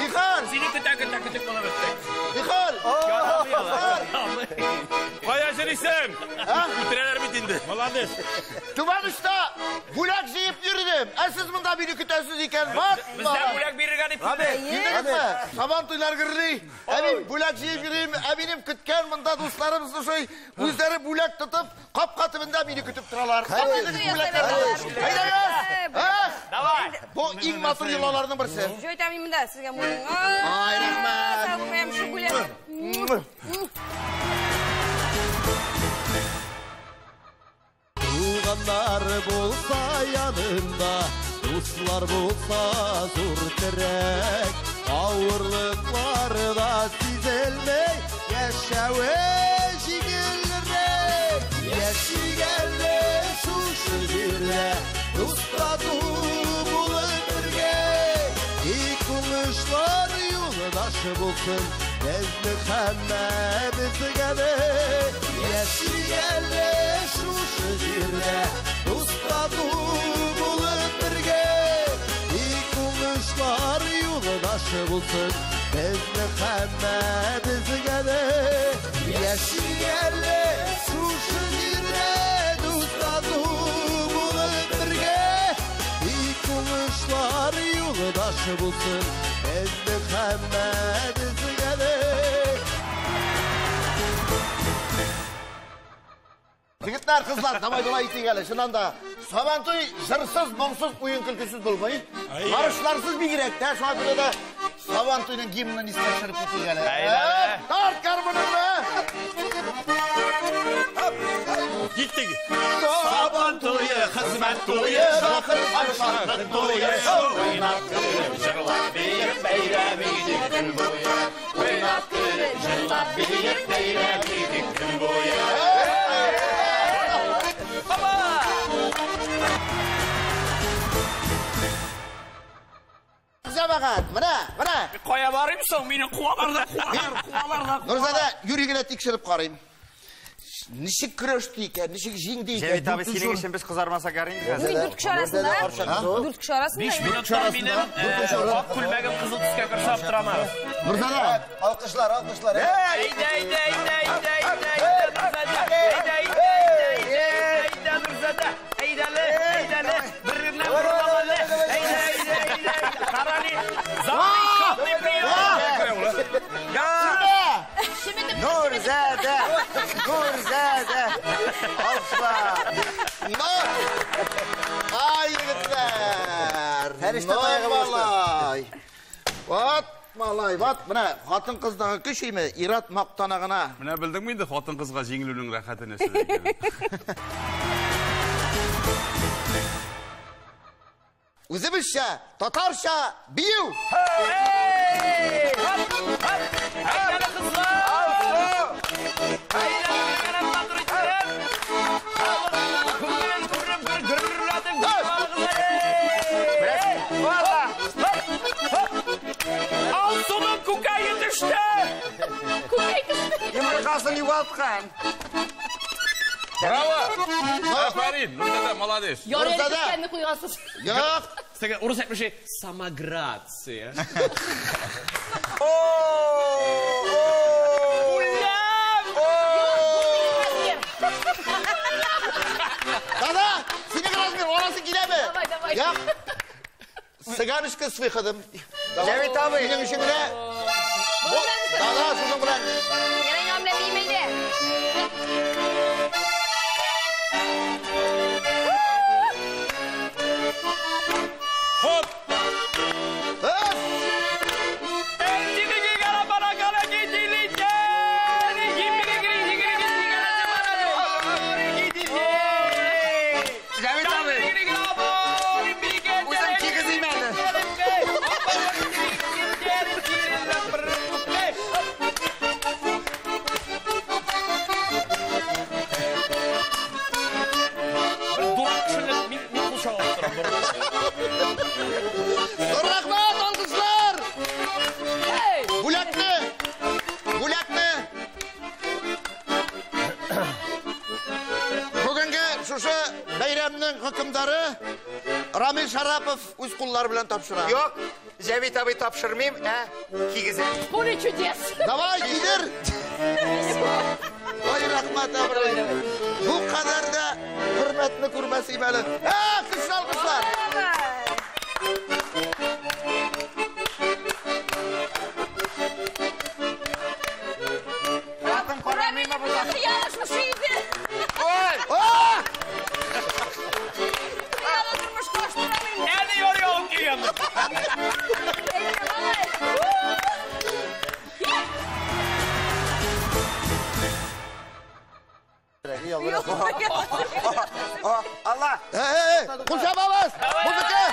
Нихәл? Сине көтә-көтә көтеп булып беттек. Нихәл? Кая йөрисең? Үтерәләр бит инде. Молодец. Түбән очта бүләк җыеп йөрдем. Ә сез монда мине көтәсез икән. Ват! Бездә бүләк бирергә дип килдек. Килдегезме? Сабан туйлар гөрли. Ә мин бүләк җыеп йөрим. Ә минем көткән монда дусларым шушый үзләре бүләк тотып, капка төбендә мине көтеп торалар. Әйдәгез! Эх! Давай. Бу иң матур йолаларның берсе. Җой әйтәм мин монда сезгә муенга. Ай, рәхмәт. Салып куям шу бүләк. Туганнар булса янында, дуслар булса зур терәк, авырлыклар да сизелмей, яшәве җиңелрәк. Яшик әле шушы җирдә, дус тату булып бергә. Тик уңышлар юлдаш булсын, безнең һәммәбезгә дә. Яшик әле шушы җирдә, дус тату булып бергә. Тик уңышлар юлдаш булсын, безнең һәммәбезгә дә. Яшик әле шушы җирдә, дус тату булып бергә. Тик уңышлар юлдаш булсын, безнең һәммәбезгә дә. Егетләр, кызлар, давай болай итик әле. Чыннан да, Сабантуй җырсыз, моңсыз, уен көлкесез булмый. Маршларсыз бигрәк тә, шуңа күрә дә Сабантуйның гимнын искә төшереп китик әле. Әйдә. Тарт гармуныңны! Киттек. Сабан туе, хезмәт туе, бәхет һәм шатлык туе. Уйнап көлеп, җырлап биеп, бәйрәм идек көн буе. Уйнап көлеп, җырлап биеп, бәйрәм идек көн буе. Җәмәгать, менә, менә. Кая барыйм соң? Мине куалар да, куалар, куалар да. Нурзадә, юри генә тикшереп карыйм. Ничек көрәште икән, ничек җиңде икән? Җәвит абый, синең өчен без кызармасак ярый инде хәзер. Мин дүрт кеше арасында. Дүрт кеше арасында. 5 минутта минем ак күлмәгем кызыл төскә керсә аптырамагыз. Нурзадә, Алкышлар, алкышлар. Әйдә, әйдә, әйдә, әйдә, әйдә, әйдә, Нурзадә. Әйдә, әйдә, әйдә, әйдә, Нурзадә. Әйдәле, әйдәле, бер-беренә борылале. Әйдә, әйдә, әйдә, әйдә. Карали, запрещенный прием. Нурзадә! Нурзадә! Алкышлар! Нур! Ай, егетләр! Фәрештә таягы Ну, малай! Вот, малай, вот, менә хатын-кыздагы көч име, ир-ат мактана гына. Менә белдеңме инде хатын-кызга җиңелүнең рәхәте нәрсәдә икәнен? Үзебезчә, татарча бию! Эй! Хоп, хоп! Әйдәле, кызлар! Әйдәле, бергәләп матур итеп! Халыкның күңелен күреп, бер гөрләтеп куймагыз әле! Хоп, хоп! Алсуның күкәе төште! Күкәй төште. Йомыркасын югалткан. Браво! Афәрин, Нурзадә, молодец. Ярый әле Нурзадә. төшкәнне куйгансыз. Юк! Теге урыс әйтмешли, самограция. Үләм! Да-да! Синең размер, арасы киләме? Давай, давай. Юк! Цыганочка с выходом. Җәвит абый. Синең өчен генә. Да-да, шуның белән. Ярый, белән биим әйдә. Хоп! Öf! Җәвит абый, үзем кигезим әле. Зур рәхмәт, алкышлар! Бүләкне! Бүләкне! Бүгенге шушы бәйрәмнең хөкемдары Рамил Шарапов үз куллары белән тапшыра. Юк, Җәвит абый тапшырмыйм, ә кигезәм. Поле чудес. Давай, кидер. Ой, рәхмәт, абый. Бу кадәр дә хөрмәтне күрмәс идем әле. Көчле алкышлар. Хатын карамыймы бу? Хыялы шушы иде. Ой! Хыялы тормышка аштырамыйм. Әле ярый алып килгәнмен. Алла! Эй, кул чабабыз! Музыка!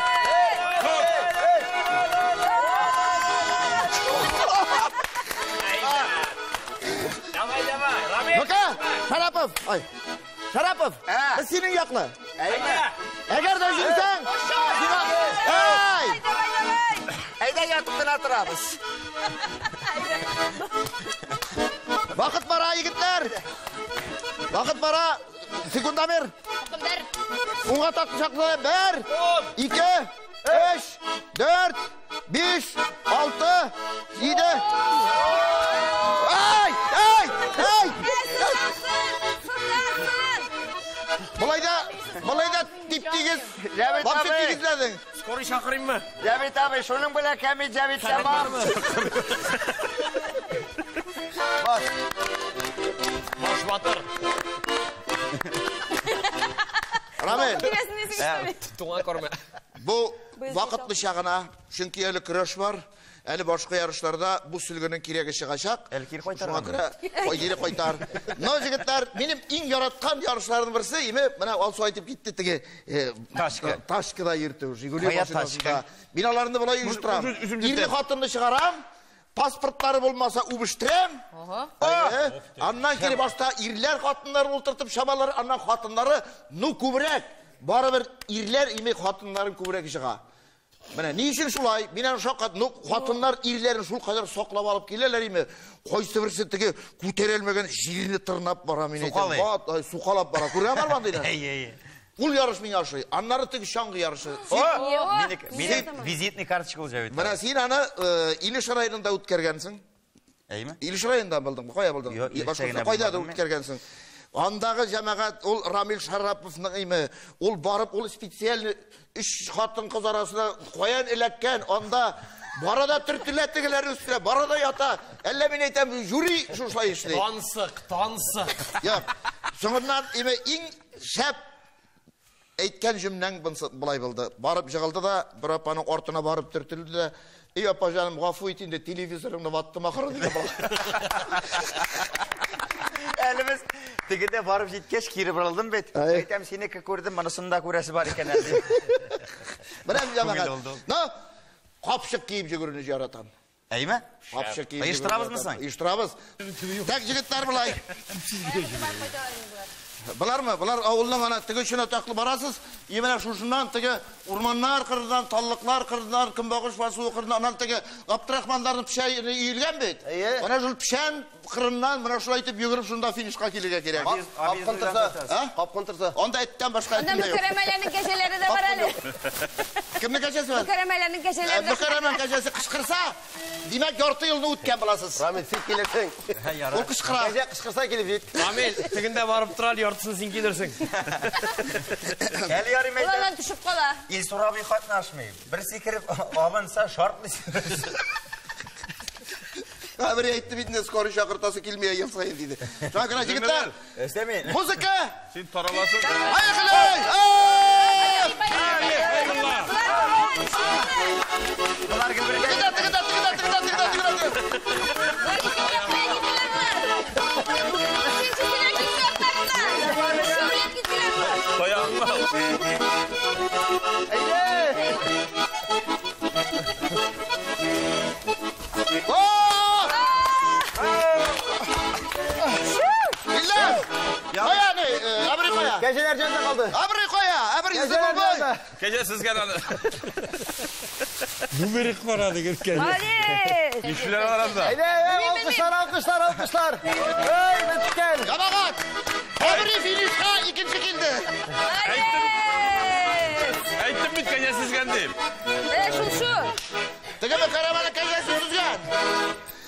Давай, давай, Рамил. Ну-ка, Шарапов! Ай, Шарапов, без синең яклы. Әйме? Әгәр дә җиңсәң, сиңа... Эй! Давай, давай. Әйдә ятып кына торабыз. Вакыт бара, егетләр! Вакыт бара. Секундомер. Бер. Уңга тартышаклы. 1, 2, 3, 4, 5, 6, 7. Ай! Ай! Ай! Болай да тип-тигез. Җәвит Вообще абый. тигезләдең. Скорый чакырыйммы? Җәвит абый, шуның белән кәмит Җәвит тәмам. Баш батыр. Рамил, Туңа күрмә. бу вакытлыча гына, чөнки әле көрәш бар. Әле башка ярышларда бу сөлгенең кирәге чыгачак. Әле кире кайтарган. Шуңа күрә, ой, кире кайтар. Но, егетләр, минем иң яраткан ярышларның берсе, име, менә Алсу әйтеп китте теге, Ташка. Ташкада йөртү, Жигули Кая машинасында. Мин аларны болай оештырам. Үзем Ирле хатынны чыгарам, паспортлары булмаса үбештерәм. Аннан кире башта ирләр хатыннары утыртып чабалар, аннан хатыннары, ну, күбрәк. Барыбер ирләр име хатыннарын күбрәк чыга. Менә ни өчен шулай? Мин аны шаккат, ну, хатыннар ирләрен шул кадәр саклап алып киләләр име? Кайсы берсе теге күтәрелмәгән җирне тырнап бара, мин әйтәм. Сукалый. Бат, ай, сукалап бара. Күргән бармы андыйны? Әй, әй. Ул ярыш миңа ошый. Аннары теге чаңгы ярышы. Минем визитный карточка ул Җәвит. Менә син аны Илеш районында үткәргәнсең. Әйме? Илеш районында булдыңмы? Кая булдың? Юк, Илештә генә Кайда булмадым мин. үткәргәнсең? Андагы җәмәгать, ул Рамил Шараповның име, ул барып, ул специаль 3 хатын-кыз арасына каян эләккән, анда бара да төртелә тегеләр өстенә, бара да ята. Әллә мин әйтәм, жюри шушылай эшли. Тансык, тансык. Юк. Соңыннан име иң шәп әйткән җөмләң болай булды. Барып жыгылды да, бер апаның артына барып төртелде дә, "Эй, апа җаным, гафу ит инде, телевизорыңны ваттым ахыры" диде бала. Әле без тегедә барып җиткәч кире борылдым бит. Әй. Әйтәм, синеке күрдем, монысын да күрәсе бар икән әле. Менә җәмәгать. Күңел oldu. Ну, капчык киеп йөгерүне яратам. Әйме? Капчык киеп. Оештырабызмы йөгерүне соң? яратам. Оештырабыз. Так, егетләр болай. Булармы? Булар авылның ана теге өченә таклы барасыз. И менә шушыннан теге урманнар кырыннан, таллыклар кырыннан, көнбагыш басуы кырыннан, аннан теге Абдрахманнарның печәне өелгән бит. Әйе. Менә шул печән кырыннан менә шулай итеп йөгереп шунда финишка килергә кирәк. Капкын торса, А? капкын торса. Анда эттән башка Анда эт юк. Мөкәрәмәләрнең кәҗәләре дә бар әле. Кемнең кәҗәсе бар? Мөкәрәмәләрнең кәҗәләре дә. Мөкәрәмән кәҗәсе кычкырса, димәк ярты елны үткән буласыз. Рамил, син килерсең. Ул кычкыра. Кәҗә кычкырса килеп җит. Рамил, тегендә барып тора, яртысын син килерсең. Әле ярый мәйтәм. Улардан төшеп кала. Илсур абый катнашмый. Бер сикереп абынса шартлыйсың. Бер әйтте бит инде, скорый чакыртасы килми ел саен диде. Шуңа күрә егетләр, Өстәмин. музыка! Син тараласың. Аяклай! Болар гел бергә. Тегедә, тегедә, тегедә, тегедә, тегедә, тегедә. Таянма. О! Илләр! Кая ни? Әбри кая? Кәҗәләр җанда калды. Әбри кая? Әбри Кәҗәләр йөзе булмый. җанда. Кәҗә сезгә аны. Нумерик бара дигән кәҗә. Молодец! Кешеләр арасында. Әйдә, әй, алкышлар, алкышлар, алкышлар. Эй, беткән. Җәмәгать! Әбри финишка икенче килде. Молодец! Әйттем бит кәҗә сезгә дип. Шул, шул. Теге Мөхәррәмәнең кәҗәсе сөзгән.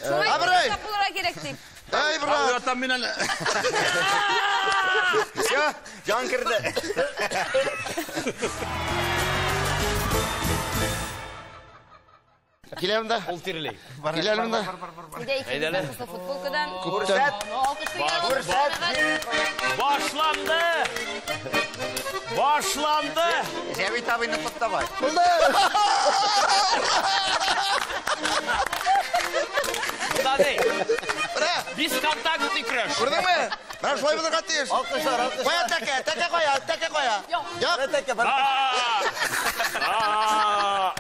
Шулай Абрай. сак булырга кирәк дип. Эй, брат. Уятам мин әле. Всё, җан керде. Киләм дә. Ул тирли. Киләм дә. Әйдә икебез дә футболкадан. Күптән. Күрсәт. Башланды! Башланды! Җәвит абыйны тот давай. Монда ни? Менә, Бесконтактный көрәш. күрдеңме? Менә шулай булырга тиеш. Алкышлар, алкышлар. Кая тәкә? Тәкә кая? Тәкә кая? Юк. Юк. Тәкә, бар. А!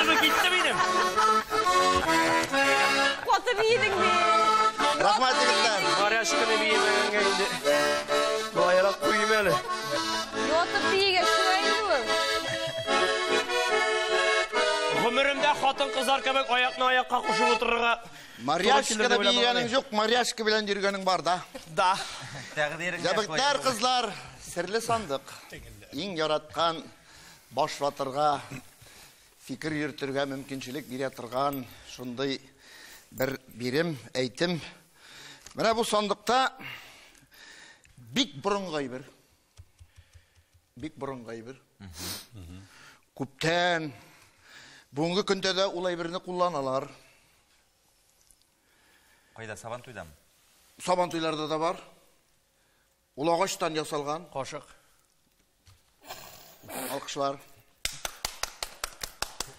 төбе китте минем. Каты биедең бит. Рәхмәт, егетләр. Варяшканы биемәгәнгә инде. Болайрак куйым әле. Ятып биегә шулай инде ул. Гомеремдә хатын-кызлар кебек аякны аякка кушып утырырга Марьяшкада биегәнең юк, марьяшка белән йөргәнең бар да. Да. Җәбекләр, кызлар, серле сандык. Иң яраткан баш ватырга, фикер йөртергә мөмкинчелек бирә торган шундый бер бирем, әйтем. Менә бу сандыкта бик борынгы әйбер. Бик борынгы әйбер. Күптән бүгенге көндә дә ул әйберне кулланалар. Кайда, Сабан туйдамы? Сабан туйларда да бар. Ул агачтан ясалган. Кашык. Алкышлар.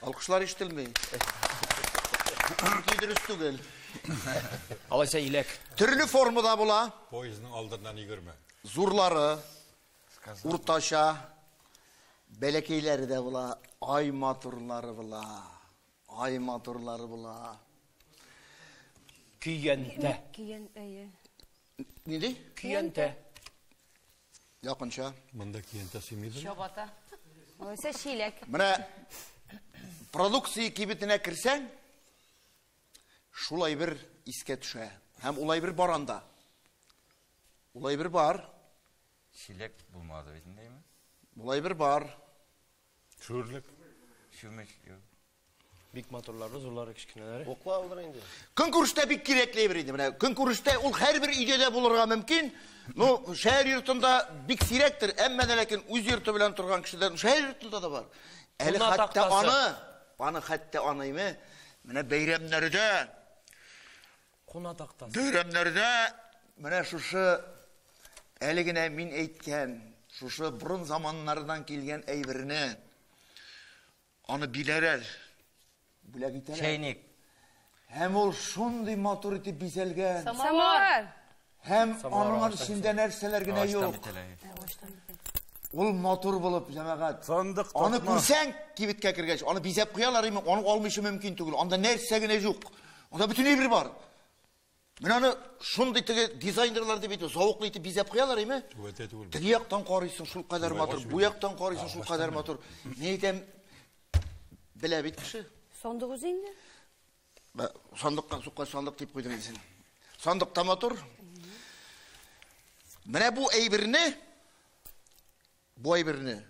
Алкышлар ишетелми. Чөнки дөрес түгел. Алайса иләк. Төрле формада була. Поездның алдыннан йөгермә. Зурлары, уртача, бәләкәйләре дә була. Ай матурлары була. Ай матурлары була. Көянтә. Көянтә. Нинди? Көянтә. Якынча. Монда көянтә сыймыйдыр. Чабата. Алайса чиләк. Менә продукция кибетенә керсәң, шулай бер искә төшә. Һәм улай бер бар анда. Улай бер бар. Чиләк булмады бит инде, әйме? Улай бер бар. Шүрлек. Чүмеч, юк. Бик матурлары, зурлары, кечкенәләре. Окла булыр инде. Көнкүрештә бик кирәкле әйбер инде. Менә көнкүрештә ул һәрбер өйдә дә булырга мөмкин. Ну, шәһәр йортында бик сирәктер, әмма дә ләкин үз йорты белән торган кешеләрнең шәһәр йортында да бар. Әле Куна хәтта тактасы. аны, аны хәтта аны име, менә бәйрәмнәрдә, Куна тактасы. бәйрәмнәрдә менә шушы әле генә мин әйткән, шушы борын заманнардан килгән әйберне аны биләрәр, бүләк итәләр. Чәйник. Һәм ул шундый матур итеп бизәлгән. Самовар. Һәм аның эчендә нәрсәләр генә Агачтан юк. бит әле. Ул матур булып, җәмәгать. Сандык Аны тартма. күрсәң, кибеткә кергәч, аны бизәп куялар име, аны алмыйча мөмкин түгел. Анда нәрсә генә юк. Анда бөтен әйбер бар. Менә аны шундый теге дизайнерлар дип әйтә, зәвыклы итеп бизәп куялар име? Түбәтәй түгел. Теге яктан карыйсың, шул кадәр матур, бу яктан карыйсың, шул кадәр матур. Ни әйтәм, белә бит кеше. Сандык үзе инде. Бә, Сандыкка сукка сандык дип куйдым инде син. Сандыкта матур. Менә бу әйберне, бу әйберне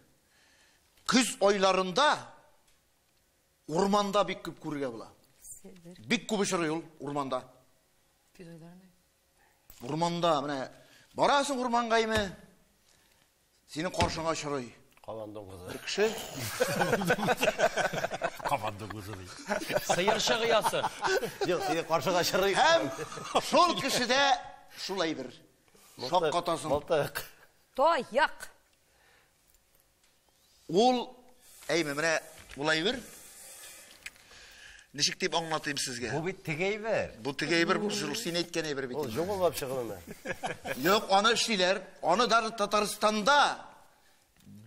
көз айларында урманда бик күп күрергә була. Бик күп очрый ул урманда. Урманда менә барасың урманга име, синең каршыңа очрый. Кабан дуңгызы. Бер кеше. Кабан дуңгызы ди. Сыерчык оясы. Юк, синең каршыңа очрый. Һәм шул кешедә шул әйбер. Шаккатасың. Мылтык. Таяк. Ул, әйме, менә ул әйбер. Ничек дип аңлатыйм сезгә? Бу бит теге әйбер. Бу теге әйбер, бу шул син әйткән әйбер бит. Ул җугыл булып чыгылмы? Юк, аны эшлиләр. Аны даже Татарстанда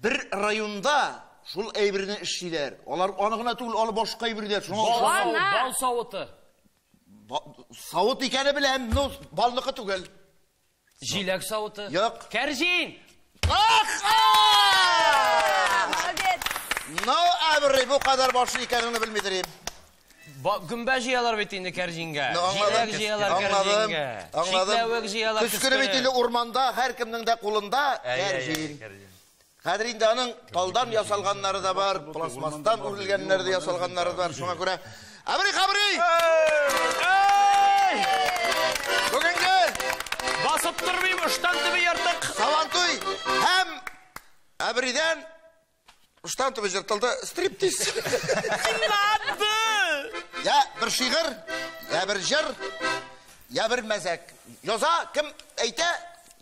бер районда шул әйберне эшлиләр. Алар аны гына түгел, алы башка әйберләр. Шуңа охшаган. Бал савыты. Савыт икәне беләм, но балныкы түгел. Җиләк савыты. Юк. Кәрҗин. Ах! Молодец. Ну, әбри, бу кадәр башы икәнеңне белмидер идем. Гөмбә җыялар бит инде кәрҗингә. Ну, аңладым. Җиләк җыялар Аңладым. кәрҗингә. Аңладым. Чикләвек җыялар Көз көне бит инде урманда, һәркемнең дә кулында кәрҗин. Хәзер инде аның талдан ясалганнары да бар, пластмасстан үрелгәннәре дә ясалганнары да бар. Шуңа күрә Әбри Хабри! Бүгенге Басып тормыйм, ыштан төбе ертык. Сабантуй һәм Әбридән ыштан төбе җыртылды стриптиз. Надо! Я бер шигырь, я бер җыр, я бер мәзәк. Яза кем әйтә,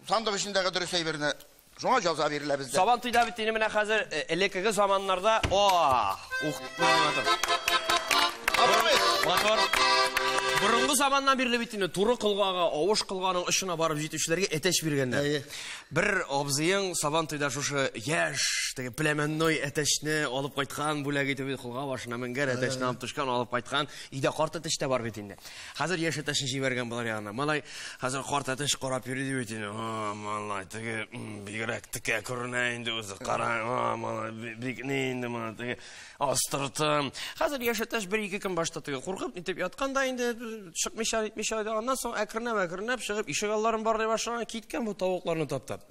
сандык эчендәге дөрес әйберне. Шуңа җаза бирелә бездә. Сабан туйда бит инде менә хәзер элеккеге заманнарда, о, ух, матур. Матур. Борынгы заманнан бирле бит инде туры кылгага, авыш кылганың очына барып җитүчеләргә әтәч биргәннәр. Әйе. Бер абзыең Сабан туйда шушы яшь Теге племенной әтәчне алып кайткан, бүләк итеп колга башына менгән әтәчне алып төшкән, алып кайткан. Өйдә карт әтәч тә бар бит инде. Хәзер яшь әтәчне җибәргән болар ягына. Малай хәзер карт әтәч карап йөри ди бит инде. А, малай, теге бигрәк текә күренә инде үзе. Кара, а, малай, бик ни инде моны теге астыртын. Хәзер яшь әтәч бер-ике көн башта теге куркып нитеп яткан да инде чыкмыйча нитмичә, аннан соң әкренләп-әкренләп чыгып ишек алларын барлый башлаган, киткән бу тавыкларны таптап.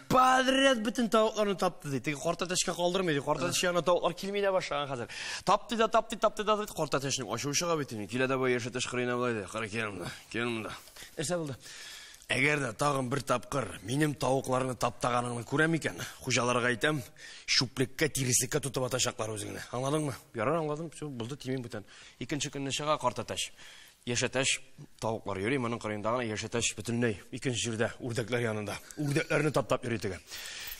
Подряд бөтен тавыкларны тапты ди. Теге карт әтәчкә калдырмый ди. Карт әтәч янына тавыклар килми дә башлаган хәзер. Тапты да тапты, тапты да карт әтәчнең ачуы чыга бит инде. Килә дә бу яшь әтәч кырыена болай ди. Кара, кил монда, кил монда. Нәрсә булды? Әгәр дә тагын бер тапкыр минем тавыкларны таптаганыңны күрәм икән, хуҗаларга әйтәм, чүплеккә, тиреслеккә тотып атачаклар үзеңне. Аңладыңмы? Ярар, аңладым. Всё, булды, тимим бүтән. Икенче көнне чыга карт әтәч. Яшь әтәч тавыклар йөри, моның кырыенда гына яшь әтәч бөтенләй икенче җирдә, үрдәкләр янында. Үрдәкләрне таптап йөри теге.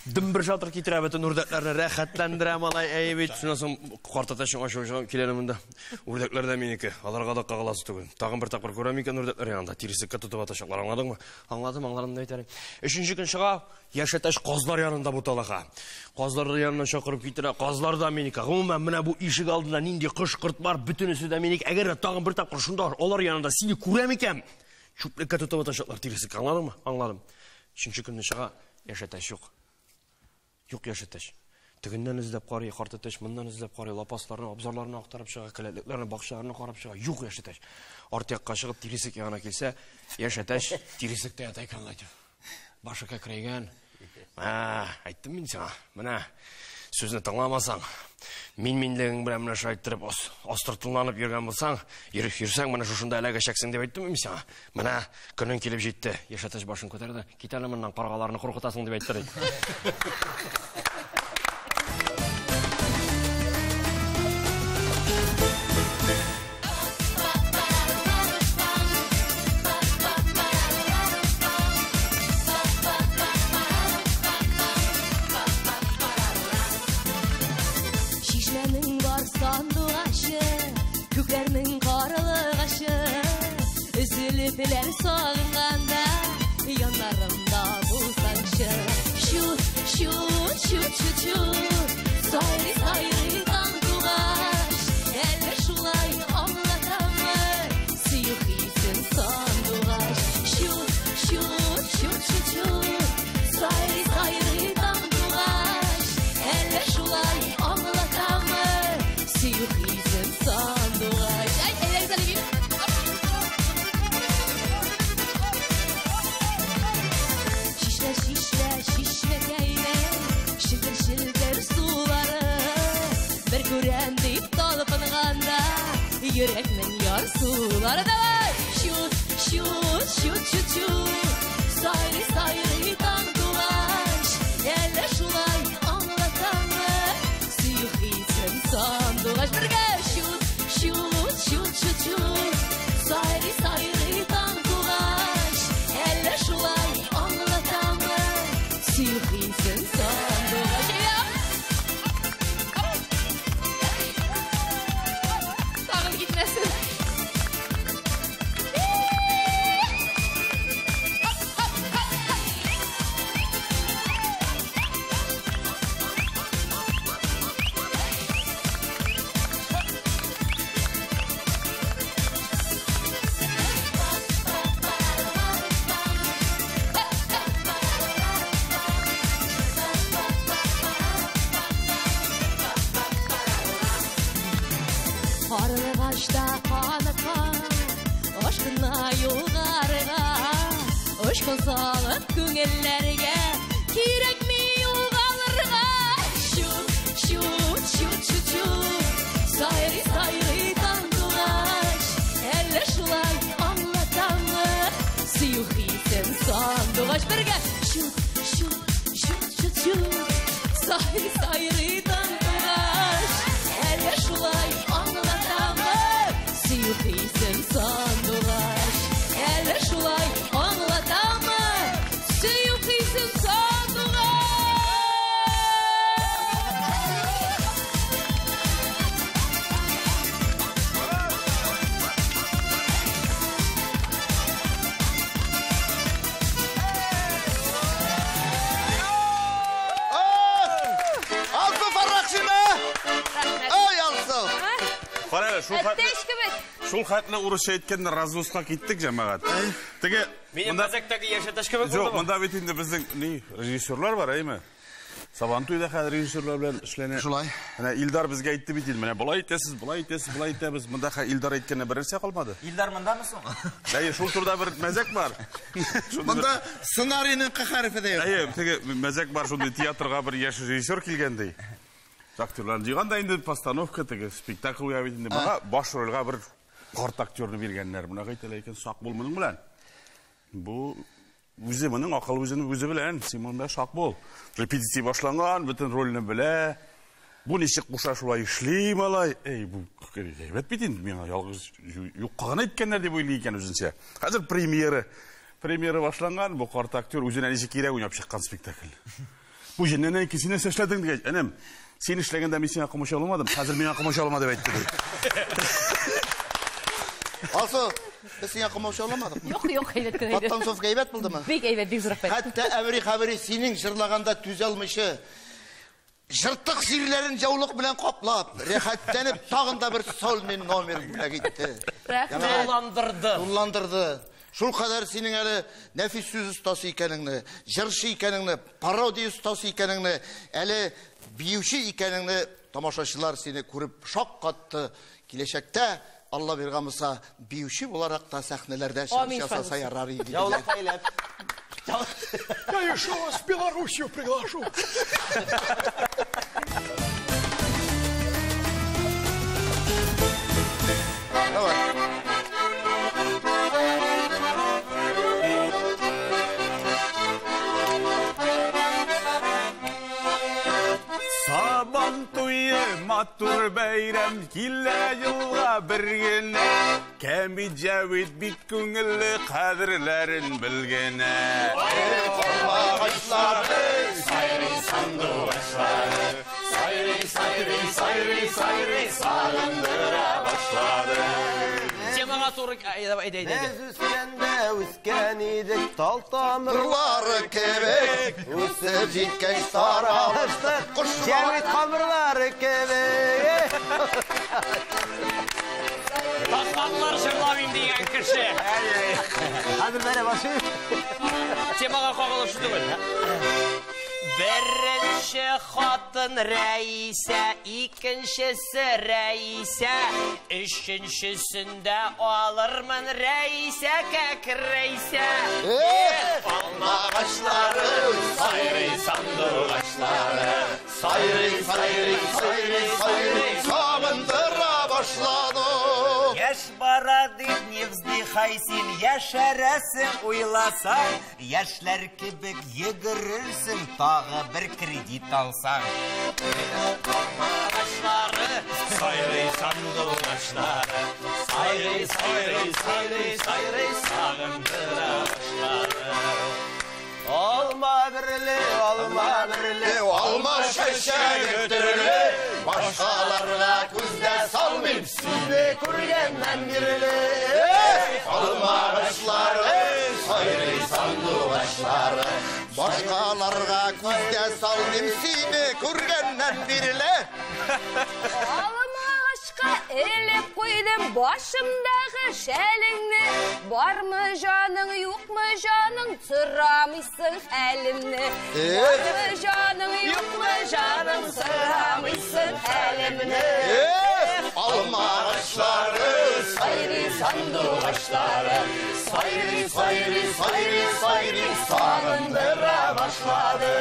Дөмбер шатыр китерә бөтен үрдәкләрне, рәхәтләндерә малай, әй бит. Шуннан соң карт әтәчнең ачуы чыга, килә монда. Үрдәкләр дә минеке, аларга да кагыласы түгел. Тагын бер тапкыр күрәм икән үрдәкләр янында, тиреслеккә тотып атачаклар, аңладыңмы? Аңладым, аңладым дип әйтәм. Өченче көн чыга, яшь әтәч казлар янында буталаха. Казлар янына чакырып китерә, казлар да минеке. Гомумән, менә бу ишек алдында нинди кош-корт бар, бөтенесе дә минеке. Әгәр дә тагын бер тапкыр шунда алар янында сине күрәм икән, чүплеккә тотып атачаклар тиреслеккә, аңладыңмы? Аңладым. Өченче көнне чыга, яшь әтәч юк. Юк яшь әтәч. Тегеннән эзләп карый, карт әтәч, моннан эзләп карый, лапасларны, абзарларны актарып чыга, келәтлекләрне, бакчаларны карап чыга. Юк яшь әтәч. Арт якка чыгып, тиресек ягына килсә, яшь әтәч тиресектә ята икән, әйтеп. Башы кәкрәйгән. Әйттем мин сиңа, менә сүзне тыңламасаң, мин-минлегең белән менә шулай иттереп астыртынланып йөргән булсаң, йөрсәң, менә шушында эләгәчәксең дип әйттем мин сиңа. Менә көнең килеп җитте. Яшь әтәч башын күтәрде. Кит әле моннан, каргаларны куркытасың дип әйтте. Өзелеп сагынганда яннарымда булсаңчы. Чу, чу, чу, чу, чу, сайрый, сайрый таң тугач, әллә шулай аңлатамы сөю хисен сандугач. Чу, чу, чу, чу, чу, сайрый, сайрый таң тугач, әллә шулай аңлатамы сөю хисен сандугач. Әй, әйдәгез әле бит. Шишлә, шишмәкәйне, шелтер-шелтер сулары, бер күрәм дип талпынганда, йөрәкнең ярсулары. Давай! Чу, чу, чу, чу, чу, сайрый, сайрый таң тугач, әллә шулай аңлатамы сөю хисен сандугач. Бергә! Чу, чу, чу, чу, чу, сайрый, сайрый таң тугач, әллә шулай аңлатамы сөю хисен сандугач. Тагын китмәсен. Карлыгачта канатка, ашкына югарыга, очкын салып күңелләргә, кирәкми югалырга. Чу, чу, чу, чу, чу, сайрый, сайрый таң тугач, әллә шулай аңлатамы сөю хисен сандугач. Бергә! Чу, чу, чу, чу, чу, сайрый, сайрый таң тугач, әллә шулай аңлатамы сөю хисен сандугач. Әллә шулай аңлатамы сөю хисен сандугач. Әттәш кебек. Шул хәтле урысча әйткәндә развозка киттек, җәмәгать. Теге Минем мәзәктәге яшәтәш кебек булды. Юк, монда бит инде безнең ни режиссерлар бар, әйме? Сабантуйда хәзер режиссерлар белән эшләнә. Шулай. Менә Илдар безгә әйтте бит инде, менә болай итәсез, болай итәсез, болай итәбез. Монда хәзер Илдар әйткәнне бер нәрсә калмады. Илдар мондамы соң? Әйе, шул турыда бер мәзәк бар. Монда сценарийның К хәрефе дә юк. Әйе, теге мәзәк бар, шундый театрга бер яшь режиссер килгән ди. Актерлар җыйган да инде постановка теге спектакль куя бит инде. Моңа баш рольгә бер карт актерны биргәннәр. Моны әйтәләр икән, сак бул моның белән. Бу үзе моның акыл үзенең үзе белән, син монда сак бул. Репетиция башланган, бөтен рольне белә. Бу ничек куша шулай эшли, малай. Эй, бу әйбәт бит инде, миңа ялгыз юкка гына әйткәннәр дип уйлый икән үзенчә. Хәзер премьера башланган, бу карт актер үзенә ничек кирәк уйнап чыккан спектакль. Бу җеннән икесен нәрсә эшләдең дигәч, энем, син эшләгәндә мин сиңа комачауламадым, хәзер миңа комачаулама дип әйтте ди. Алсу, без сиңа комачауламадык. Юк, юк, әйбәт кенә иде. Подтанцовка әйбәт булдымы? Бик әйбәт, бик зур рәхмәт. Хәтта әбри хәбри синең җырлаганда түзә алмыйча, жыртык җирләрен җаулык белән каплап, рәхәтләнеп тагын да бер сольный номер бүләк итте. Рәхмәт. Тулландырды. Тулландырды. Шул кадәр синең әле нәфис сүз остасы икәнеңне, җырчы икәнеңне, пародия остасы икәнеңне, әле биюче икәнеңне тамашачылар сине күреп шаккатты. Киләчәктә Алла биргән булса, биюче буларак та сәхнәләрдә чыгыш ясаса ярар иде. Яулык бәйләп. Я еще вас в Белоруссию приглашу. Давай. Сабан туе матур бәйрәм, килә елга бер генә. Кәмит Җәвит бик күңелле, кадерләрен белгенә. Алмагачлары, сайрый сандугачлары, сайрый, сайрый, сайрый, сайрый, сагындыра башлады. Темага туры, әйдә, әйдә, әйдә. Без үскәндә үскән идек тал тамырлары кебек, үсеп җиткәч таралыштык кошлар Җәвит камырлары кебек. Татарлар җырламыйм дигән кеше. Хәзер бәрә башыйм. Темага кагылышы түгел. Беренче хатын Рәисә, икенчесе Рәисә, өченчесендә алырмын Рәисә кәкрәйсә. Алмагачлары, сайрый сандугачлары, сайрый, сайрый, сайрый, сайрый, сагындыра башлады. Яшь бара дип не вздыхай син, яшәрәсең уйласаң, яшьләр кебек йөгерерсең, тагы бер кредит алсаң. Алмагачлары, сайрый сандугачлары, сайрый, сайрый, сайрый, сайрый, сагындыра башлады. Алма бирле, алма бирле, алма чәчәге төрле, башкаларга күз дә салмыйм, сине күргәннән бирле. Алмагачлары, сайрый сандугачлары, башкаларга күз дә салмыйм, сине күргәннән бирле. Алмагачка элеп куйдым башымдагы шәлеңне, бармы җаның, юкмы җаның, сорамыйсың хәлемне. Бармы җаның, юкмы җаның, сорамыйсың хәлемне. Алмагачлары, сайрый сандугачлары, сайрый, сайрый, сайрый, сайрый, сагындыра башлады.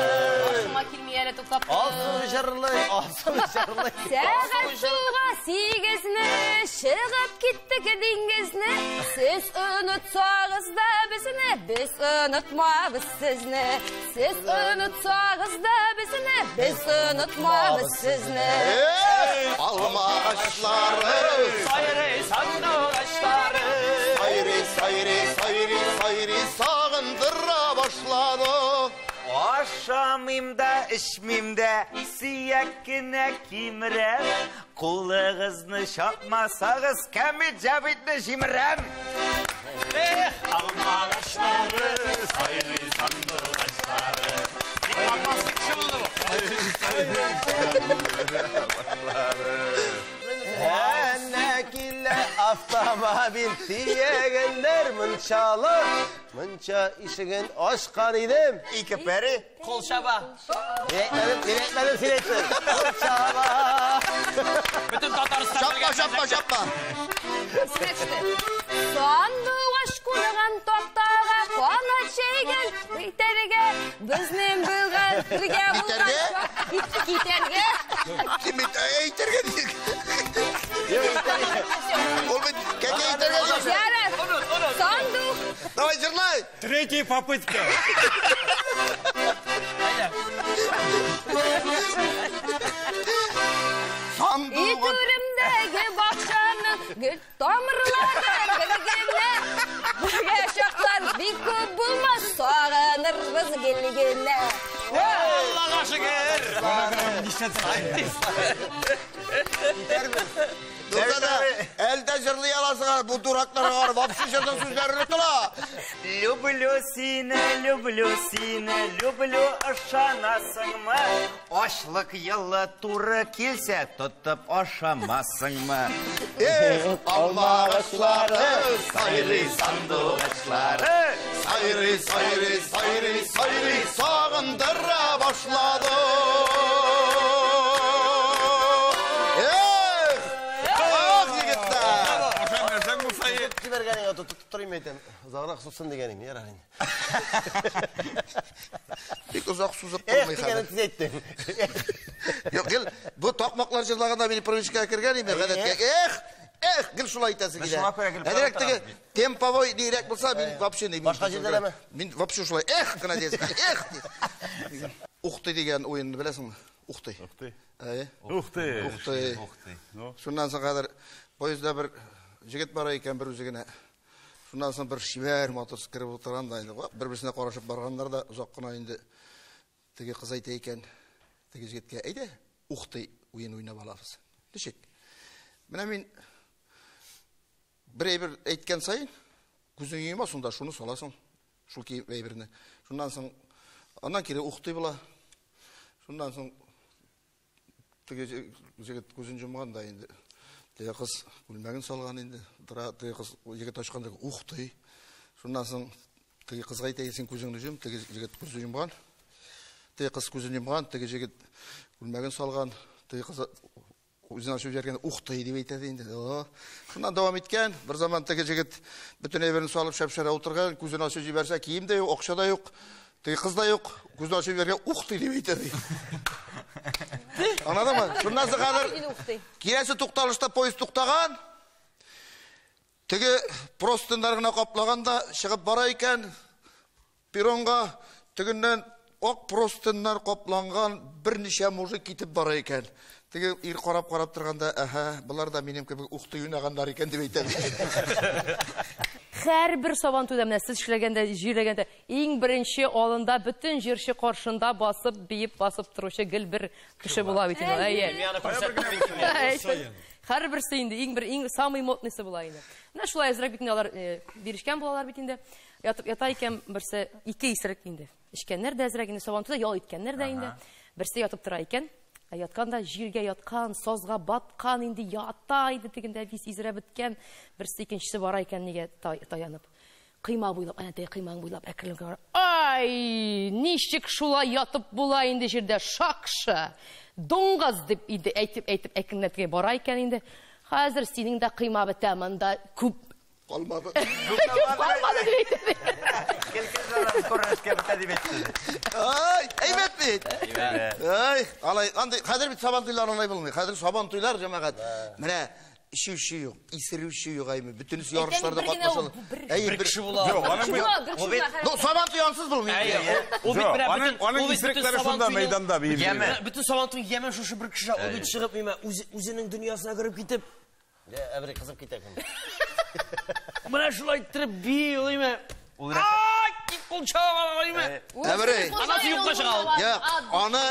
Башыма килми әле туктап. Алсу җырлый, Алсу җырлый. Сәгать суга сигезне, чыгып киттек диңгезне. Сез онытсагыз да безне, без онытмабыз сезне. Сез онытсагыз да безне, без онытмабыз сезне. Алмагачлары, сайрый сандугачлары, сайрый, сайрый, сайрый, сайрый, сагындыра башлады. Ашамыйм да, эчмим дә, сөяк кенә кимерәм. Кулыгызны чапмасагыз, Кәмит Җәвитне җимерәм. Эх, алмагачлары, сайрый сандугачлары. Бик булды бу. Әнә Автомобиль төягәннәр мунчалы. Мунча ишеген ачкан идем. Ике пәри. Кол чаба. Әйтмәдем, син әйтмәдең, син әйттең. Кол чаба. Бөтен Татарстан Чапма, чапма, чапма. Сандугач кунаган тактага канат җәйгән итәргә безнең булган бергә булган китәргә. Кем бит әйтергә дидек. Ул бит кәкә әйтергә дидек. Ярар. Сандук. Давай җырлай. Третья попытка. Сандугач. Итүремдәге бакчаның гөл тамырлары бергенә. Бергә чаклар бик күп булмас, сагынырбыз гел генә. Аллага шөкер. Дурда да, әлдә җырлый аласың, бу дуракларга карап, вообще җырның сүзләрен онытыла. Люблю сине, люблю сине, люблю, ышанасыңмы? Ачлык елы туры килсә, тотып ашамасыңмы? Эх, алмагачлары, сайрый сандугачлары, сайрый, сайрый, сайрый, сайрый, сагындыра башлады. Эх, ах, егетләр! Ашап нәрсәң булса, е. Җибәргәнеңә тотып торыйм әйтәм. Озаграк сузсын дигәнең, ярар инде. Бик озак сузып Эх, булмый дигәнен хәзер. тиз әйттең. Юк, гел бу такмаклар җырлаганда мин привычкага кергән идем, гадәткә. Эх, эх, гел шулай әйтәсе килә. Шуңа күрә гел Әзрәк теге утырабыз бит. темповой нирәк булса, мин вообще не. Башка җирдә дәме? Мин вообще шулай эх кына диясе. Эх дип. Ухты дигән уенны беләсеңме? Ухты. Ухты. Әйе. Ух ты. Ухты. Ухты. Шуннан соң хәзер поездда бер җегет бара икән, бер үзе генә. Шуннан соң бер чибәр матур кереп утырган да инде, бер-берсенә карашып барганнар да озак кына инде теге кыз әйтә икән, теге җегеткә, әйдә, ухты уен уйнап алабыз. Ничек? Менә мин бер әйбер әйткән саен күзеңне йомасың да шуны саласың, шул әйберне. Шуннан соң аннан кире ухты була. Шуннан соң теге җегет күзен йомган да инде. Теге кыз күлмәген салган инде. Тора, теге кыз егет ачканда ухты. Шуннан соң теге кызга әйтә, син күзеңне йом, теге җегет күзен йомган. Теге кыз күзен йомган, теге җегет күлмәген салган, теге кыз үзен ачып җибәргән, ухты дип әйтә инде. Шуннан дәвам иткән. Бер заман теге җегет бөтен әйберен салып шәп-шәрә утырган, күзен ачып җибәрсә, кием дә юк, акча да юк. Теге кыз да юк, күзен ачып җибәргән, ухты дип әйтә. Аңладыңмы? Шуннан соң хәзер киләсе тукталышта поезд туктаган. Теге простыннар гына каплаган да чыгып бара икән. Перронга тегеннән ак простыннар капланган берничә мужик китеп бара икән. Теге ир карап-карап торганда, әһә, болар да минем кебек ухты юнаганнар икән дип әйтә. Һәрбер Сабантуйда менә сез эшләгәндә, җирләгәндә иң беренче алында бөтен җырчы каршында басып, биеп басып торучы гел бер кеше була бит инде. Әйе. Һәрберсе инде иң бер иң самый модныйсы була инде. Менә шулай әзрәк бит инде алар бирешкән булалар бит инде. Ятып ята икән берсе ике исерек инде. Эчкәннәр дә әзрәк инде Сабантуйда ял иткәннәр дә инде. Берсе ятып тора икән. Яткан да җиргә яткан, сазга баткан инде ята инде тегендә вис изрәп беткән. Берсе икенчесе бара икән нигә таянып. Кыйма буйлап, әнә теге кыймаң буйлап әкрен генә. Ай, ничек шулай ятып була инде җирдә шакшы. Дуңгыз дип инде әйтеп-әйтеп әкренләп теге бара икән инде. Хәзер синең дә кыйма бетә монда күп калмады. Күп калмады дип әйтә. Күренешкә бетә дип әйтте. Ай, әйбәт бит. Ай, алай, андый хәзер бит Сабантуйлар алай булмый. Хәзер Сабантуйлар җәмәгать. Менә эчүче юк, исерүче юк, әйме. Бөтенесе ярышларда катнашалар. Әй, бер кеше була. Юк, аның бит Бер кеше була. Ну, Сабантуй ансыз булмый. Ул бит менә бөтен Аның исерекләре шунда мәйданда биеп. Бөтен Сабантуй яме шушы бер кеше, ул бит чыгып, миңа үзенең дөньясына кереп китеп, Әбри кызып китә кем. Менә шулай иттереп бии ул име. Ай, кул чаба име. Әбри. Анасы юкка чыга ул. Юк, аны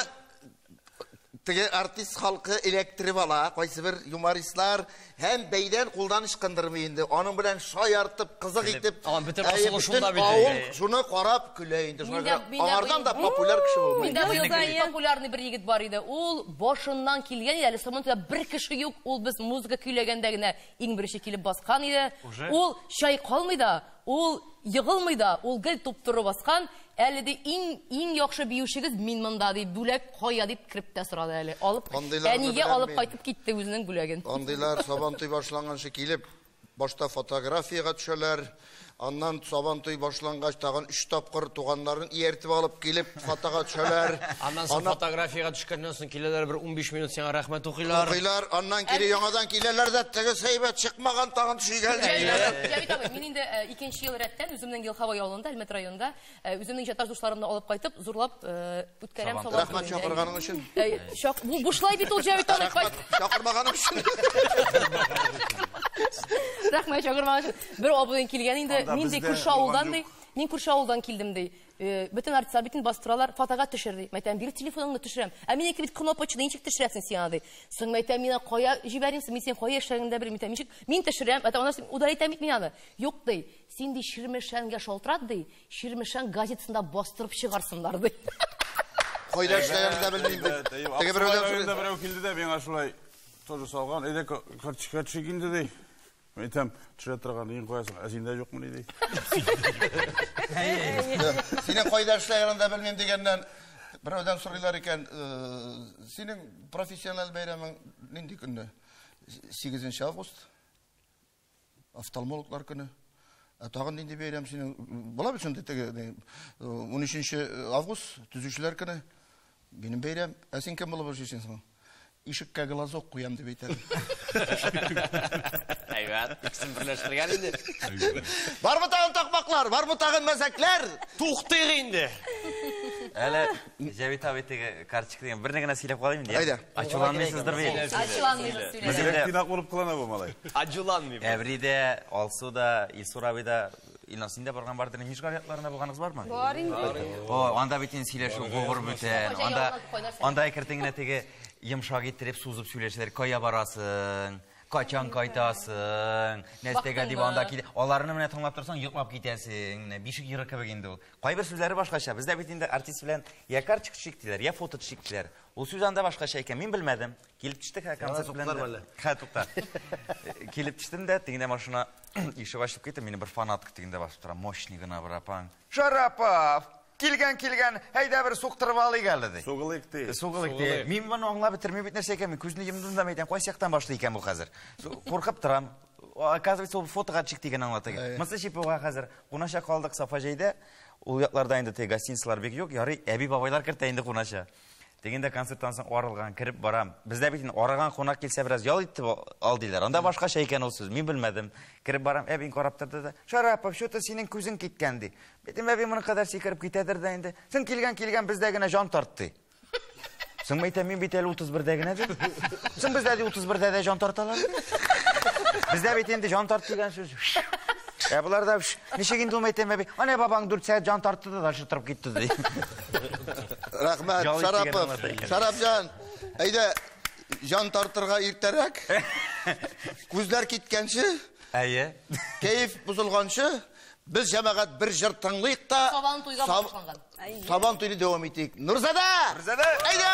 Теге артист халкы эләктереп ала, кайсы бер юмористлар һәм бәйдән кулдан ычкындырмый инде. Аның белән шаяртып, кызык итеп, бөтен асылы шунда бит. Авыл шуны карап көлә инде. Аңардан да популяр кеше булмый. Миндә быел популярный бер егет бар иде. Ул башыннан килгән иде, әле Сабантуйда бер кеше юк. Ул без музыка көйләгәндә генә иң беренче килеп баскан иде. Ул чайкалмый да, ул егылмый да, ул гел туп-туры баскан. Әле дә иң яхшы биючегез мин монда ди, бүләк кая дип кереп тә сорады әле. Алып, әнигә алып кайтып китте үзенең бүләген. Андыйлар Сабантуй башланганчы килеп, башта фотографиягә төшәләр, аннан Сабантуй башлангач тагын 3 тапкыр туганнарын ияртеп алып килеп фотога төшәләр. Аннан соң фотографиягә төшкәннән соң киләләр бер 15 минут сиңа рәхмәт укыйлар. Укыйлар, аннан кире яңадан киләләр дә теге сәйбәт чыкмаган тагын төшигән. Җәвит абый, мин инде икенче ел рәттән үземнең Елховой авылында, Әлмәт районында үземнең иҗатташ дусларымны алып кайтып, зурлап үткәрәм Сабантуйны. Рәхмәт чакырганың өчен. Бу бушлай бит ул, Җәвит абый. Рәхмәт чакырмаганың өчен. Рәхмәт чакырмаганың өчен. Бер абыең килгән инде, мин ди күрше авылдан ди, мин күрше авылдан килдем ди. Бөтен артистлар битен бастыралар, фотога төшер ди. Мәйтәм, бир телефоныңны төшерәм. Ә минеке бит кнопочный, ничек төшерәсең син аны ди. Соң мәйтәм, мин кая җибәрим, мин син кая яшәгәнеңне дә белмим. Мәйтәм, ничек мин төшерәм, әйтәм, аннан соң удар итәм бит мин аны. Юк ди. Син ди Чирмешәнгә шалтырат ди, Чирмешән газетасында бастырып чыгарсыннар ди. Кайда эшләгәнен дә белмим ди. Теге берәүдән берәү килде дә миңа шулай тоже салган, әйдә карточка төшик инде ди. Әйтәм, төшерә торган иң куясың, ә синдә юкмыни ди. Синең кайда эшләгәнеңне дә белмим дигәннән берәүдән сорыйлар икән, синең профессиональ бәйрәмең нинди көнне? 8 август. Офтальмологлар көне. Ә тагын нинди бәйрәм синең? Була бит шундый теге 13 август төзүчеләр көне. Минем бәйрәм. Ә син кем булып эшлисең соң? Ишеккә глазок куям дип әйтә. Әйбәт, икесен берләштергән инде. Бармы тагын такмаклар, бармы тагын мәзәкләр? Туктыйк инде. Әле Җәвит абый теге карточка дигән берне генә сөйләп калыйм инде. Әйдә. Ачуланмыйсыздыр бит. Ачуланмыйбыз, сөйлә. Тыйнак булып кылана бу малай. Ачуланмыйбыз. Әбри дә, Алсу да, Илсур абый да, Илназ, син дә барган бардыр, Нижгар якларында булганыгыз бармы? Бар инде. О, анда бит инде сөйләшү гогыр бүтән. Анда әкертен генә теге йомшак иттереп сузып сөйләшәләр. Кая барасың? Качан кайтасың? Нәрсәгә дип анда килә. Аларны менә тыңлап торсаң, йоклап китәсең. Менә бишек йыры кебек инде ул. Кайбер сүзләре башкача. Бездә бит инде артист белән я карточка төшик диләр, я фото төшик диләр. Ул сүз анда башкача икән, мин белмәдем. Килеп төштек, һә, концерт белән. Һә, тукта. Килеп төштем дә, тегендә машина ишек ачылып китте, мине бер фанатка тегендә басып тора, мощный гына бер апаң. Шарапов! Килгән, килгән, әйдә бер суктырып алыйк әле ди. Сугылыйк ди. Сугылыйк ди. Мин моны аңлап бетермим бит нәрсә икән, мин күзне йомдым да әйтәм, кайсы яктан башлый икән бу хәзер. Куркып торам. Оказывается, ул фотога төшик дигән аңлата икән. Монысы чипуга хәзер кунача калдык Сафаҗайда. Ул якларда инде теге гостиницалар бик юк, ярый әби-бабайлар кертә инде кунача. Дигәндә концерттан соң арылган, кереп барам. Бездә бит инде арыган кунак килсә бераз ял итеп ал диләр. Анда башкача икән ул сүз, мин белмәдем. Кереп барам, әбиң карап торды да, Шарапов, что-то синең күзең киткән ди. Битем әби моның кадәр сикереп китәдер дә инде. Син килгән, килгән, бездә генә җан тартты. Соң әйтәм, мин бит әле 31-дә генә ди. Соң бездә ди 31-дә дә җан тарталар. Бездә бит инде җан тарт дигән сүз. Ә болар да ничек инде ул әйтәм әби, ана бабаң 4 сәгать җан тартты да дальше торып китте ди. Рәхмәт, Шарапов. Шарапҗан, әйдә, җан тартырга иртәрәк. Күзләр киткәнче, әйе, кәеф бозылганчы, без җәмәгать бер җыр тыңлыйк та, Сабан туйга багышланган. Сабан туйны дәвам итик. Нурзада! Нурзада! Әйдә!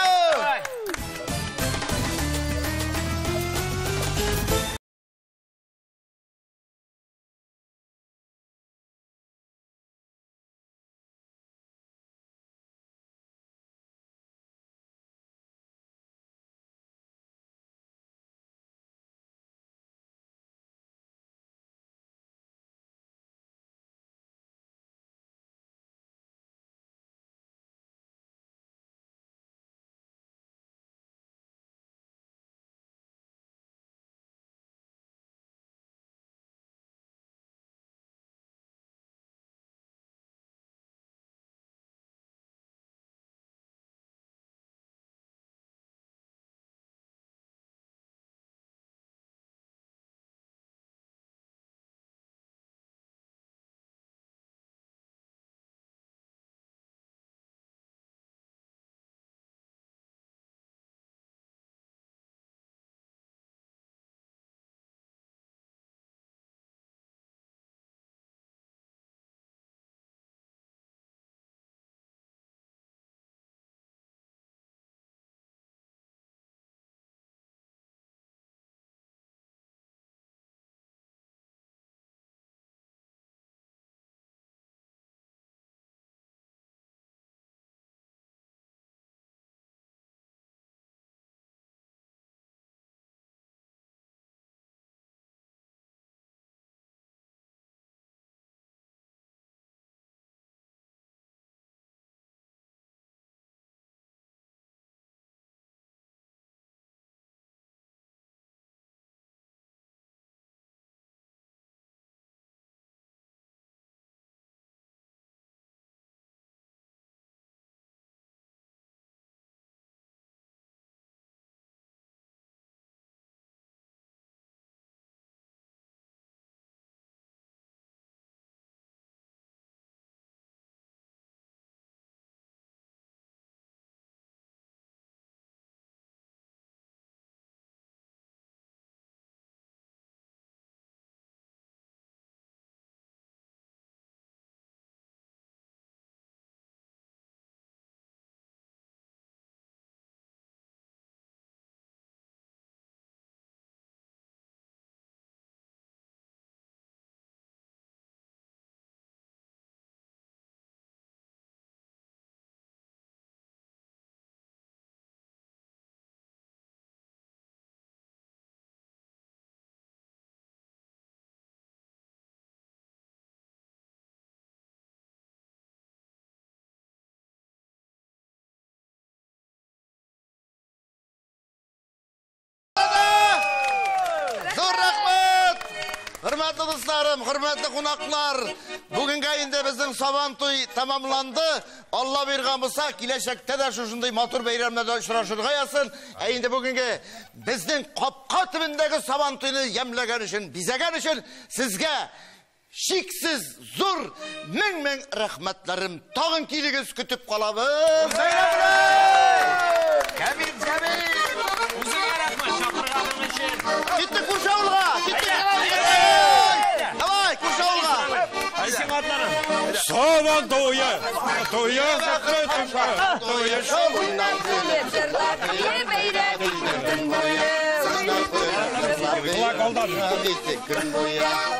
Хөрмәтле дусларым, хөрмәтле кунаклар, бүгенгә инде безнең Сабан туй тәмамланды. Алла биргән булса, киләчәктә дә шушындый матур бәйрәмнәрдә очрашырга язсын. Ә инде бүгенге безнең капка төбендәге Сабан туйны ямьләгән өчен, бизәгән өчен сезгә чиксез зур мең-мең рәхмәтләрем. Тагын килегез, көтеп калабыз. Бәйрәм белән! Кәбир, Җәмил! Үзеңә рәхмәт чакырганың өчен. Киттек күрше авылга! Киттек! Давай, күрше авылга! Исең атларың. Сабан туе, туе, туе, шул. Уйнап көлеп җырлап биеп бәйрәм көн буе. Кулак алдады. Көн буе.